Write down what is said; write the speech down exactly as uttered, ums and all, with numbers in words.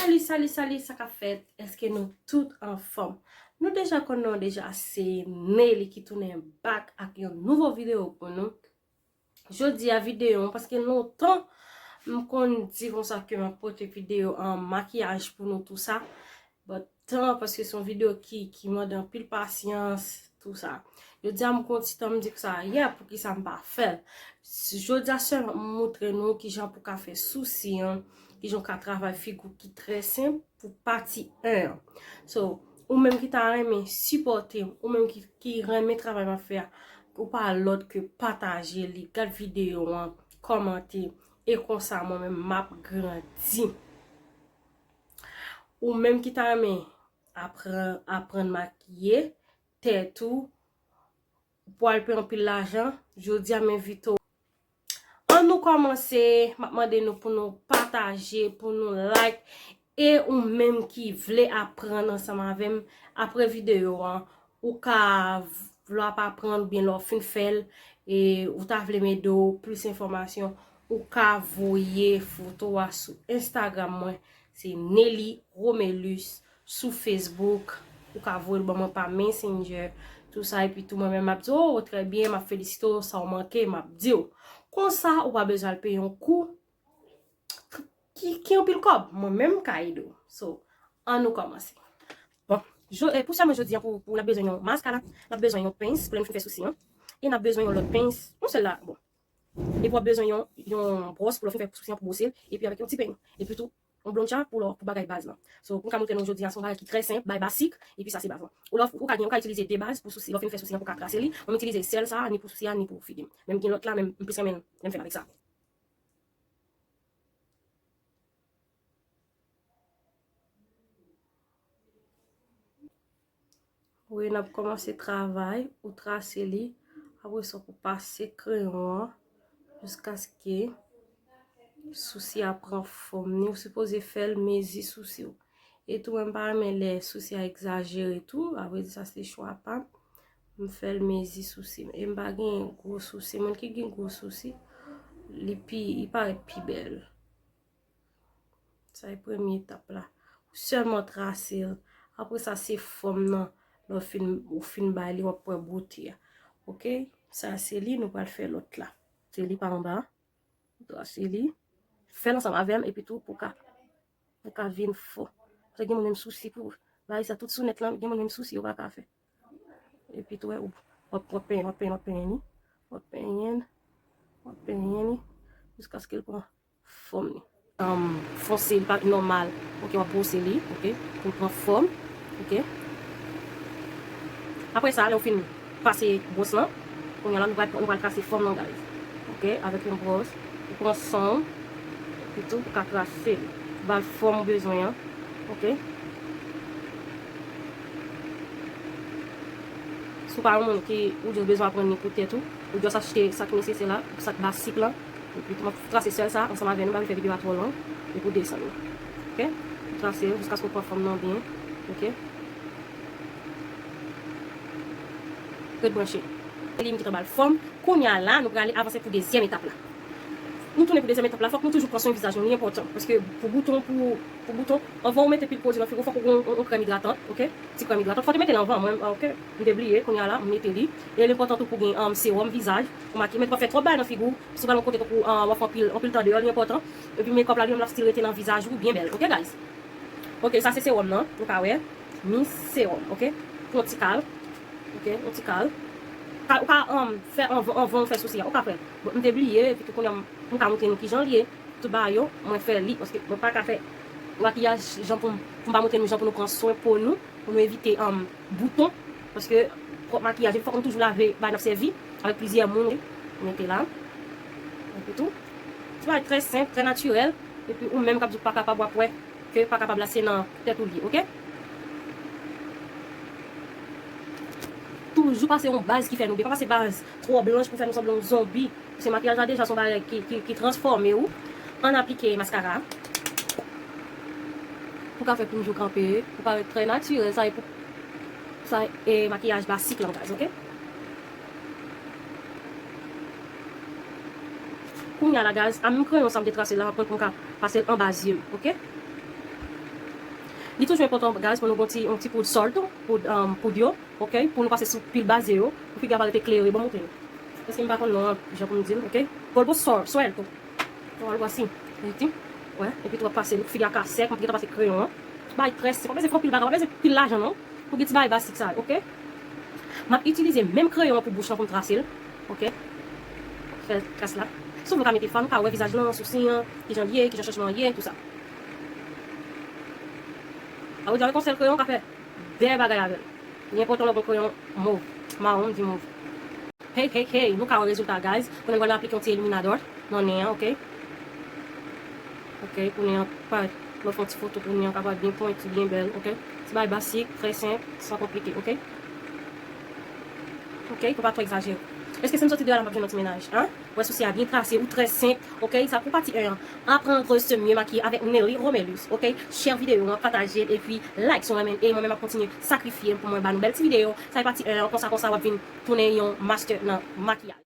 Salut, salut, salut, sa k ap fèt? Èske nou tout anfòm? Nou deja konn non deja, se Nelly ki tounen back ak yon nouvo videyo pou nou. Jodi a videyo an, paske lontan m konn di konsa ke m ap pote videyo an makiyaj pou nou tou sa. But tan, paske se yon videyo ki, ki mande anpil pasyans, tou sa. Jodi a m konn ti tan m di konsa, yeah, poukisa m pa fè l? Jodi a sèlman m montre nou kijan pou ka fè sousi an, kijan w ka travay figi w ki trè senp pou pati en an. So, ou menm ki ta renmen sipòte m, ou menm ki, ki renmen travay m ap fè a, ou pa lòt ke pataje li, gad videyo an, kòmante, e konsa mwen menm m ap grandi. Ou menm ki ta renmen aprann, aprann makiye tèt ou, pou al peye anpil lajan, jodi a m envite w. Ann nou kòmanse, m ap mande nou pou nou pataje, pou nou like, e ou menm ki vle aprann ansanm avè m, apre videyo an, ou ka vle ap aprann oubyen lè w fin fè l, e ou ta vle m ede w plis enfòmasyon, ou ka voye foto a sou Instagram mwen, se Nelly Romelus. Sou Facebook, ou ka voye l ban mwen pa Messenger, tou sa, epi tou mwen menm m ap di w, oh, trè byen, m ap felisite w, sa w manke, m ap di w. Konsa, ou pa bezwen al peye yon kou ki, ki anpil kòb. Mwen menm m ka ede w. So, ann nou kòmanse. Bon, jo, eh, pou sèlman jodi a, pou, pou n ap bezwen yon maskara, n ap bezwen yon pens pou lè n fin fè sousi an, e n ap bezwen yon lòt pens, yon sèl la, bon. Epi w ap bezwen yon, yon bwòs pou lè w fin fè sousi an pou bwose l, epi avèk yon ti penny. Epi tou, yon bloncha pou lè, pou bagay baz lan. So, pou m ka montre nou jodi a, se yon bagay ki trè senp, bay basik, epi sa se baz lan. Ou lè, ou ka gen, ou ka itilize de baz pou sousi, lè w fin fè sousi an pou ka trase li. Mwen m itilize sèl sa, ni pou sousi a, ni pou figi m. Men m gen lòt la, men m plis renmen lè m fè l avèk sa. Wi, n ap kòmanse travay, ou trase li, apre sa pou pase kreyon an jiskaske sousi a pran fòm ni, ou sipoze fè l mezi sousi w. E tou, mwen m pa renmen lè sousi a egzajere tou, sa vle di sa se chwa pa m, m fè l mezi sousi m. E m pa gen gwo sousi, moun ki gen gwo sousi, li pi, li parèt pi bèl. Sa e premye etap la. Ou sèlman trase l. Apre sa, se fòm nan. Lè w fin, ou fin bay li, w ap wè bote a. Oke? Sa se li, nou pral fè lòt la. Se li pa anba. Trase li. Fè l ansanm avè m, epi tou pou ka, pou ka vin fò. Paske gen moun menm sousi pou bagay sa, tout sou nèt lan, gen moun menm sousi yo pa ka fè. Epi tou, wè, ou, w ap, w ap penyen, w ap penyen, w ap penyen li. W ap penyen, w ap penyen li. Jiskaske l pran fòm li. Um, fonse, li pa nòmal. Oke, w ap bwose li, oke, pou l pran fòm, oke. Apre sa, lè w fin pase bwòs lan, kounye a la, nou pral, nou pral trase fòm nan, guys. Oke, avèk yon bwòs, ou pran san w, epi tou, ou ka trase li. Ba l fòm ou bezwen an, oke. Si w pa yon moun ki, ou just bezwen aprann li pou tèt ou, ou just achte sa k nesesè la, sa k basik lan, epi tou m ap trase sèl sa ansanm avè nou, m pa vle fè videyo a twò long, epi w desann li. Oke? Trase l jiskaske w pran fòm nan byen. Oke? Ret branche. Se li m ki t anba l fòm. Kounye a la, nou prale avanse pou dezyèm etap la. Nou tounen pou dezyèm etap la, fòk nou toujou pran swen vizaj nou, li enpòtan. Paske pou bouton, pou, pou bouton, anvan ou mete pil pwodui nan figi w, fòk ou gen yon, yon krèm idratan, oke? Ti krèm idratan, fòk ou mete l anvan, mwen, oke? M te bliye, kounye a la, m mete li. E li enpòtan tou pou gen, um, sewòm vizaj, pou makiye, men w p ap fè twòp bagay nan figi w, si w pral yon kote tankou, um, w ap fè anpil, anpil tan deyò, li enpòtan. Epi makeup la, li menm, l ap still rete nan vizaj ou, byen bèl, oke, guys? Oke, sa se sewòm nan, ou ka wè. Miss Sewòm, oke? Pou yon ti kal. Oke, yon ti kal. Ka, ou ka, um, fè anvan, anvan ou fè sousi a. Ou ka fè. Bon, m te bliye, epi tou kounye a, m, m ka montre nou kijan l ye. Tout bagay yo, mwen fè li, paske mwen pa ka fè makiyaj jan pou m, pou m pa montre nou jan pou nou pran swen po nou, pou nou evite, um, bouton. Paske pwòp makiyaj, fòk nou toujou lave bagay n ap sèvi avèk plizyè moun. Mete la. Epi tou. Ti bagay trè senp, trè natirèl. Epi ou menm k ap di w pa kapab, w ap wè ke pa kapab la, se nan tèt ou l ye, oke? Toujou pase yon baz ki fè nou byen. Pa pase baz twò blanch pou fè nou sanble yon zonbi. Se makiyaj la deja, se yon bagay ki, ki, ki transfòme ou. Ann aplike maskara. Pou ka fè pou nou kanpe, pou parèt trè natirèl, sa e pou, sa e makiyaj basik lan, guys, oke? Kounye a la, guys, a menm kreyon sa m te trase la, m ap pran pou m ka pase l anba zye m, oke? Li toujou enpòtan, guys, pou nou gon ti, yon ti poud sòl tou, poud, um, poud yo, ok? Pou nou pase sou pil baze yo, pou figi a pa rete klere, bon, montre nou. Paske m pa konn non an, jan pou m di l, ok? Polvo sòl, sòl tou. Ou al wè si, rete, wè, epi tou w ap pase, figi a ka sèk, ou gentan pase kreyon an. Bay trè senp, pa bezwen fè pil bagay, pa bezwen pil lajan non, pou gen ti bagay basik sa, ok? M ap itilize menm kreyon an pou bouch lan pou m trase l, ok? Fè tras la. Si w vle w ka mete fard, ou ka wè vizaj lan, sousi an, kijan l ye, kijan chanjman an ye, tou sa. A vle di, avèk yon sèl kreyon, w ka fè bèl bagay avè l. Li enpòtan lè w gen yon kreyon mov, mawon, m di mov. Hey, hey, hey, nou ka wè rezilta, guys. Kounye a, m pral aplike yon ti iluminador nan nen an, ok? Ok, pou nen an parèt. Mwen fè yon ti foto pou nen an kapab byen pwenti, byen bèl, ok? Ti bagay basik, trè senp, san konplike, ok? Ok, pou pa twò egzajere. Èske si m soti deyò la, m ap jwenn yon ti mennaj, en? Wè sousi a byen trase, ou trè senp, ok? Sa pou pati en an. Apprendre se mieux maquiller avec Nelly Romelus, ok? Share videyo an, pataje l, epi like si w renmen l. E mwen menm ap kontinye sakrifye m pou mwen ba nou bèl ti videyo. Sa e pati en an, konsa, konsa, w ap vin tounen yon master nan makiyaj.